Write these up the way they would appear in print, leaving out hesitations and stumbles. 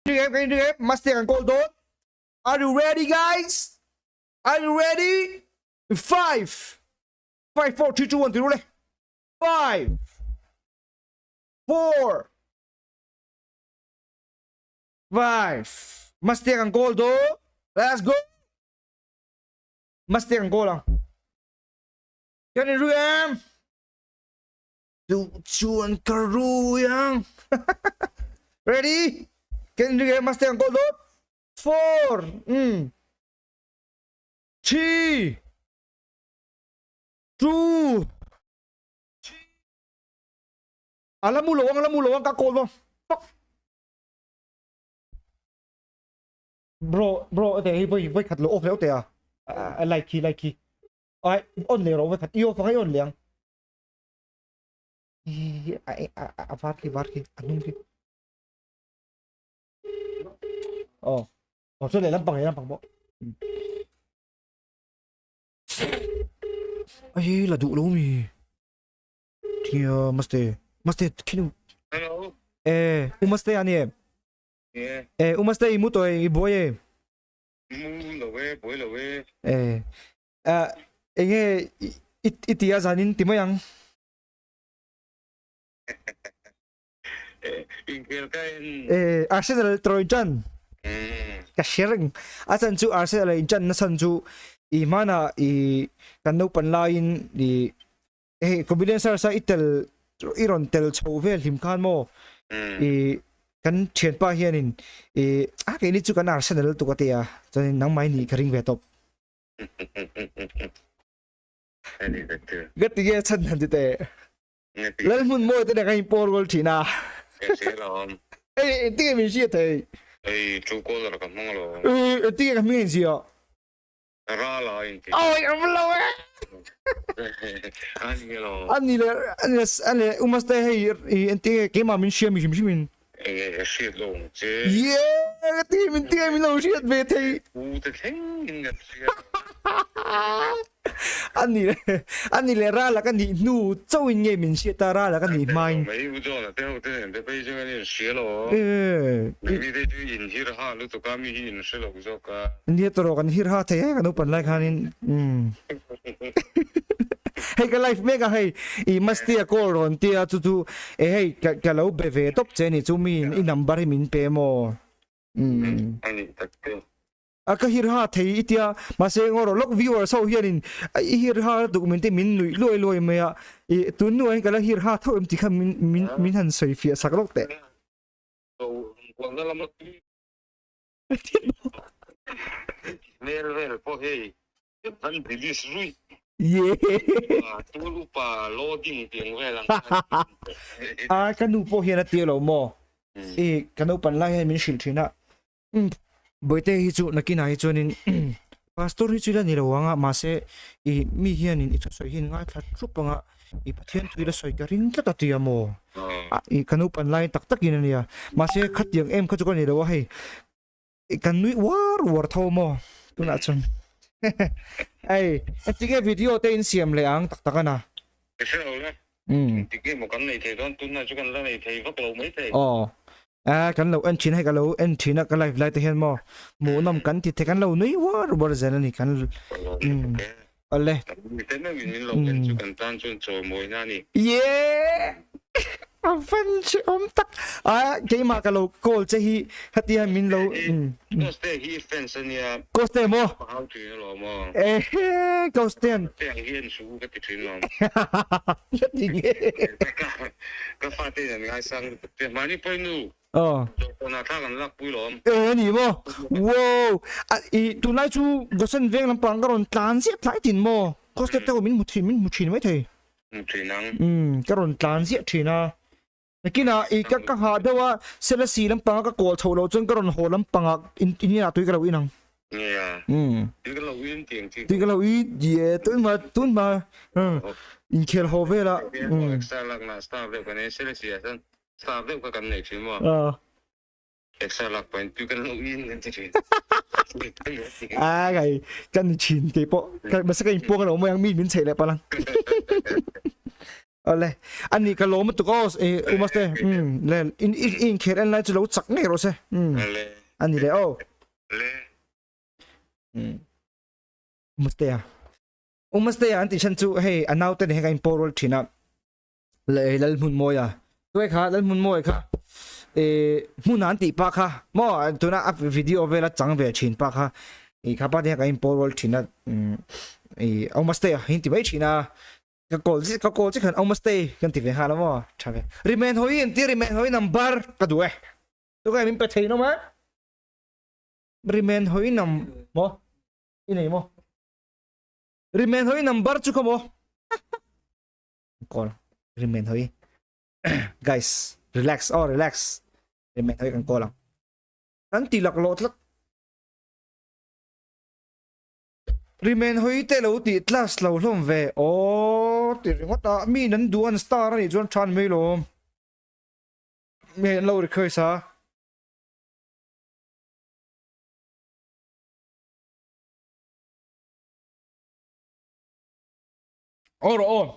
Ring em, kan ring em, Mastea kan call dawn. Are you ready guys? Are you ready? 5 5 4 3 2 1 ti ru le. 5 4 5 Mastea kan call dawn. Let's go. Mastea kan call ang. Kan in ru em? Duh chuan ka rui ang. Ready? Kan in ru em? Mastea kan call dawn. 4 3 2 A la mu lo ang, a la mu lo ang ka call dawn. Fuck. Bro, bro, te hi voi voi khat lo off leo te a. A like khi, like khi. Ai, on le ro voi khat. I off ang, i on le ang. A a a var khi, var khi, a hnung khi. Oh. Oh, chuan leh lampang leh lampang pawh. Ai la duh lo mi. Thia maste. Maste khinu. Hello. Eh, u maste ani em. Yeah. Eh, u maste i mu to i buai em. Mu lo e, buai lo e. Eh. Eh, enge i i tia zanin ti mai ang. Eh, inkhel ka en. Eh, Arsenal troin chan. Ka sharing. A chan chu Arsenal in chan na san chu i mana i kan no pan lain i eh comedian sar sa itel i ron tel chho vel him khan mo i kan thian pa hianin i a ke ni chu kan Arsenal tu ka tia chuan nang mai ni ka ring ve top. Ka ti nge chhan han ti teh. Lal hmun mawi te nen kan inpawl rual thin a. Ei engtin nge min hriat thei? Ei true caller ka hmang lo. Ei engtin nge ka hming a inziah? Rala a inti. Awi ka hmu lo e. A ni lo. A ni le a ni le a ni le Umaste hei engtin nge keimah min hria mi hrim hrim in. Enge ka hriat lo ang che. Yeah ka ti min ti min lo hriat ve thei. U te thleng in kan hriat. Ani le ani le rala ka nih hnu chauh in nge min hriat a rala ka nih hma in. Mai u John a te ho te nen te phei chu kan in hria lo. Mi te chu in hir ha lutuk a mi hi in hre lo zawk a. Nia tawrh kan hir ha thei e kan upan lai khanin. Hei ka live mek a hei i Mastia call rawn tia chu chu e hei ka ka lo be ve tawp che ni chu mi i number hi min pe maw umm. Ani tak te. A ka hir ha thei i tia mahse ngaw rawh lawk viewers ho hianin i hir ha duh min te min nuih luai luai mai a i tun hnuah hian ka la hir ha tho em tih kha min min min han sawi fiah sak lawk teh. Hmel vel pawh hei An release rui. Yeah. Tul upa loading tih ang vel ang. A ka nu pawh hian a tir lo maw? I ka naupan lai hian min hrilh thin a. Bawihte hi chu nakinah hi chuanin pastor hi chu ila ni lo ang a mahse i mi hianin i thusawi hian ngaithla thup ang a i Pathian thu ila sawi ka ring tlat a ti a maw? I ka naupan lai tak takin a nia. Mahse khatiang em kha chu ka ni lo a hei. Kan nui uar uar tho maw tunah chuan hei engtinge video te in siam leh ang tak tak ana. Ka hre lo le. Engtik nge maw kan nei thei dawn tunah chu kan la nei thei vak lo mai thei. Aw eh kan lo en thin a hei ka lo en thin a ka live lai te hian maw hmuhnawm kan ti thei kan lo nui uar uar zel ani kan awle. Mite meuhin min lo en chu kan tan chuan chawimawina a ni. Yeehh! A van che awm tak. A keimah ka lo call che hi hetia min lo. Coste hi fans a nia. Coste maw? Ka hau thin alawm aw. Ehe Coste an. Coste ang hi en suh u ka ti thin alawm. Ka ti nge. Ka fate in an ngaisang lutuk che. Mahni pawhin nu. Aw. Dawhkawnah thla kan lak pui lawm. Eh a ni maw? Wow! A i tunlai chu Gosen veng lampang ka rawn tlan ziah tlai tin maw? Coste te ho min hmu thin min hmu thin maithei. Hmu thin ang. Umm ka rawn tlan ziah thin a. Nakinah i ka ka nghah deuh a Selasi lampanga ka kawl chhoh loh chuan ka rawn haw lampangah in in inah tui ka lo in ang. Nia. Umm. Tui ka lo in tih ang chi. Tui ka lo in ye tun hma tun hma umm inkhel haw velah umm. Extra lakna star deuh kan ei Selasi ah chuan star deuh kha kan nei thin maw? Aw. Extra lak pawhin tui kan lo in kan ti thin. A kai kan ni thin keipawh mahse ka inpuang a lo mawi ang mi min chheih leh palh ang. Ale ani ka lawm lutuk aw e umaste um le in in in kher en lai chu lo chak ngei rawh se um ani le aw le um umaste a umaste an ti chan chu hei anau te ne ka in porol thina le lal hmun mawi a tuai kha lal hmun mawi kha e hmun an ti pa kha mo tuna a video vela chang ve thin pa kha i kha pa te ka in porol thina um i umaste a hin ti mai thina ka call chi ka call chi khan umaste kan ti ve ha la mo tha ve rimen hoi in ti rimen hoi number ka du e tu ka min pe thei no ma rimen hoi nam mo i nei mo rimen hoi number chu kha mo call rimen hoi guys relax oh relax rimen hoi kan call ang kan ti lak lo tlat rimen hoi te lo ti class lo hlawm ve oh ti ringawt a mi nan duh an star ani chuan than mai lawm me an lo request a Aw rawh aw.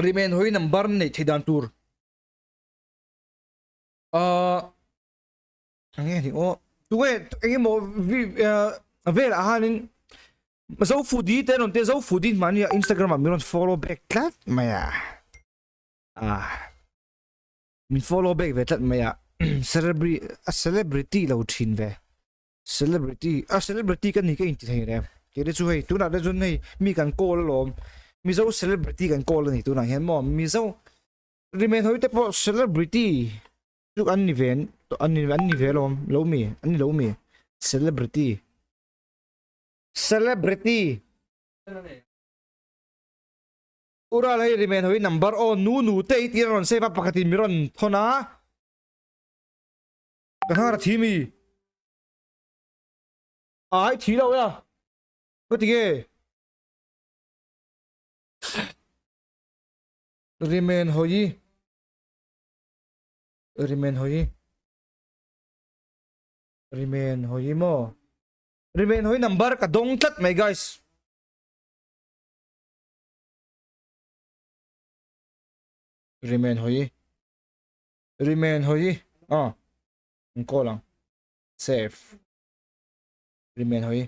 Remain hoi number nei thei dan tur. Uh, ange ni aw. Tunge enge mo vi vel a hanin zo foodie te non te zo foodie mani Instagram a mi ron follow back tlat mai a. Ah. Min follow back ve tlat mai a. Celebrity a celebrity lo thin ve. Celebrity a celebrity ka ni ka inti thei rem kei te chu hei tunah te chuan hei mi kan call alawm mizo celebrity kan call ani tunah hian maw mizo remain hawi te pawh celebrity chu an ni ve an ni an ni ve alawm lo mi an ni lo mi celebrity celebrity ural hei remain hawi number aw nu nu te i tih a rawn save a pakhatin mi rawn thawn a. Ka hnar a thi mi. Ai thi lo ya. Ka ti nge. Remain hoi. Remain hoi. Remain hoi mo. Remain hoi number ka dong tlat mai guys. Remain hoi. Remain hoi ah in call ang save remain hoi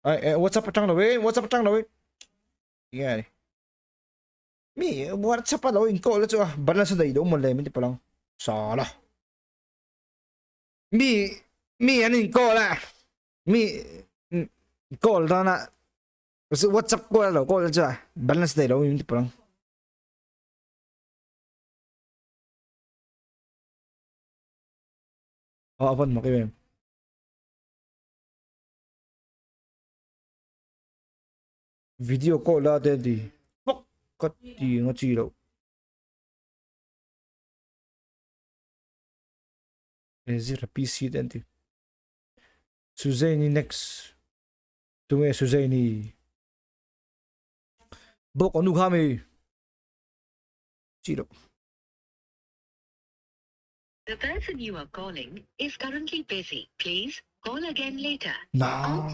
ai eh, whatsapp atang lo e whatsapp atang lo e nge ni mi whatsapp a lo in call chu a balance dei do mon le min ti palang sala mi mi an in call a mi call dana whatsapp call lo call chu a balance dei lo min ti palang Aw a van mak em em. Video call la te ti. Fuck ka ti nga chi lo. Zira PC te an ti. Suzanne next. Tunge Suzanne. Bok anu kha mi. Chi lo. The person you are calling is currently busy. Please call again later. Na.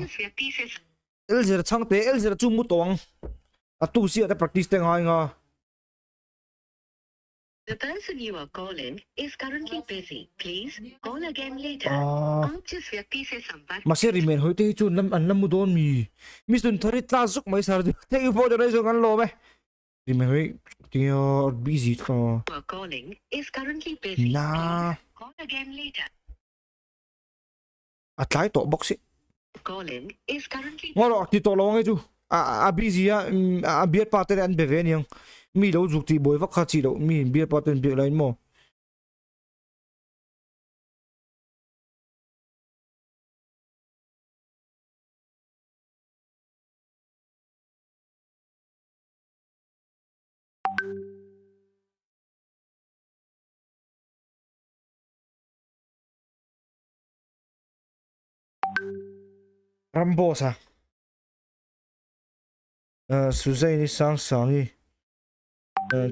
Elzir chang te Elzir chu mu tawng. A tu si te practice te ngai nga. The person you are calling is currently busy. Please call again later. Ah. आप जिस व्यक्ति से संपर्क Mase rimen hoi te hi chu lam an lam mu dawn mi. Miss Nun thari tla zuk mai sar. Thank you for the donation kan lawm e. Rimen hoi tinge busy tha. you are calling is currently busy. Na. Please call again later. A tlai tawh bawk si. Calling is currently Ngaw rawh ti tawh lo ang e chu. A a busy a a bial pa te an be ve aniang. Mi lo zuk tih buai vak kha chi loh mi bial pa ten biak laiin maw. Ramboss a Suzanne-i Sangsangi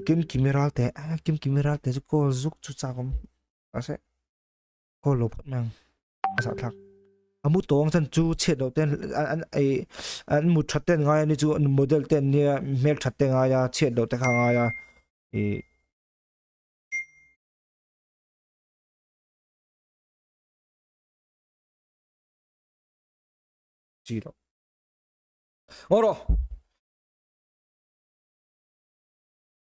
Kimkimi Ralte Kimkimi Ralte chu call zuk chu chak awm mahse call lo phawt mai ang a zahthlak a mu tawng chan chu chhiat loh ten an ei an mu that ten ngai a ni chu model te an nia hmelthat te ngai a chhiat loh te kha a ngai a. I chi lo. Oro.